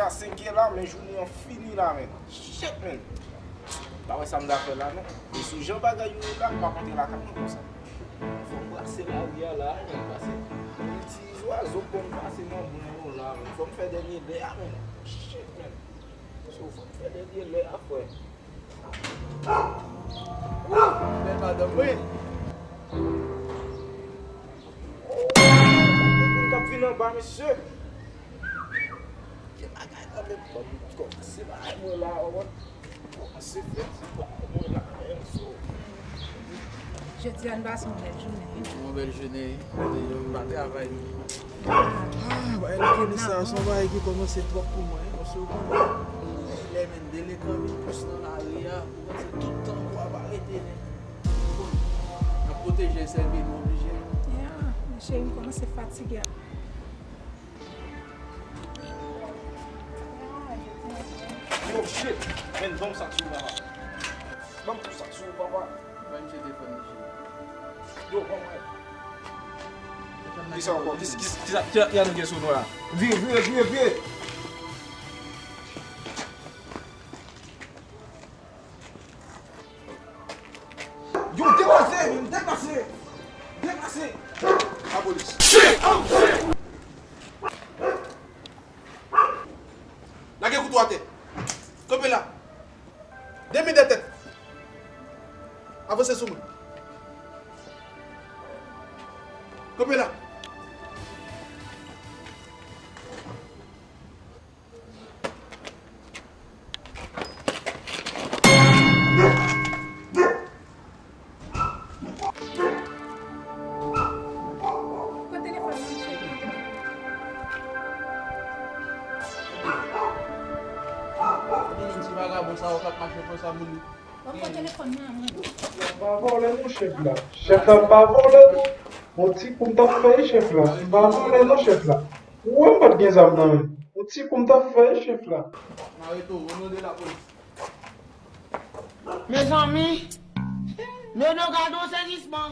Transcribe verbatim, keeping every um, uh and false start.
Senkè la, men jounen an fini la, men. Shit, men. Pa wè sa m ta fè la, non. E sou jan bagay yo ye la, m pa konte lakay mwen konsa. Fò m brase lari a la, men, pase. Yon ti zwazo k konn pase nan bwen yo la, men. Fò m fè dènye lè a, men. Shit, men. So, fò m fè dènye lè a, frè. Bèl madanm, wi. Moun k ap vin anba, mesye. Gen bagay kanmenm, ban m kòmanse bagay mwen la, w konprann? Kòmanse fè ti bagay mwen la, menm so. Jodi a n pase yon bèl jounen wi. Yon bèl jounen, wi. Kote yo pa travay. Ah, bagay lekòl sa, se yon bagay ki kòmanse twòp pou mwen, wi, paske w konnen, lè menm delenkan vin plis nan lari a, ou wè se tout tan pou ap arete nèg. N ap pwoteje sèvi nou oblije. Yeah, men cheri, m kòmanse fatige a. Yo, shit! Men, ban m sa sou ou, papa. Ban m tou sa sou ou, papa. Ban m chete fòn li, cheri. Yo, ban mwen. Kisa ankò? Kis-, kis-, kisa, kisa, kisa nou gen sou nou la? Vire, vire, vire, vire! Yo, deplase, men, deplase! Deplase! Lapolis. Lage kouto atè. Kanpe la. De men dèyè tèt. Avanse sou mwen. Kanpe la. Pran telefòn nan, cheri. Kote moun ti vagabon sa yo k ap mache konsa, moun? Ban m pran telefòn nan, mwen. M pa vòlè non, chèf la. Chèf la, m pa vòlè non. Yon ti kou m t ap fè, chèf la. M pa vòlè non, chèf la. Ou wè m pa t gen zam nan men m. Yon ti kou m t ap fè, chèf la. N arete w, o non de lapolis. Mezanmi, Nono gade yon sezisman.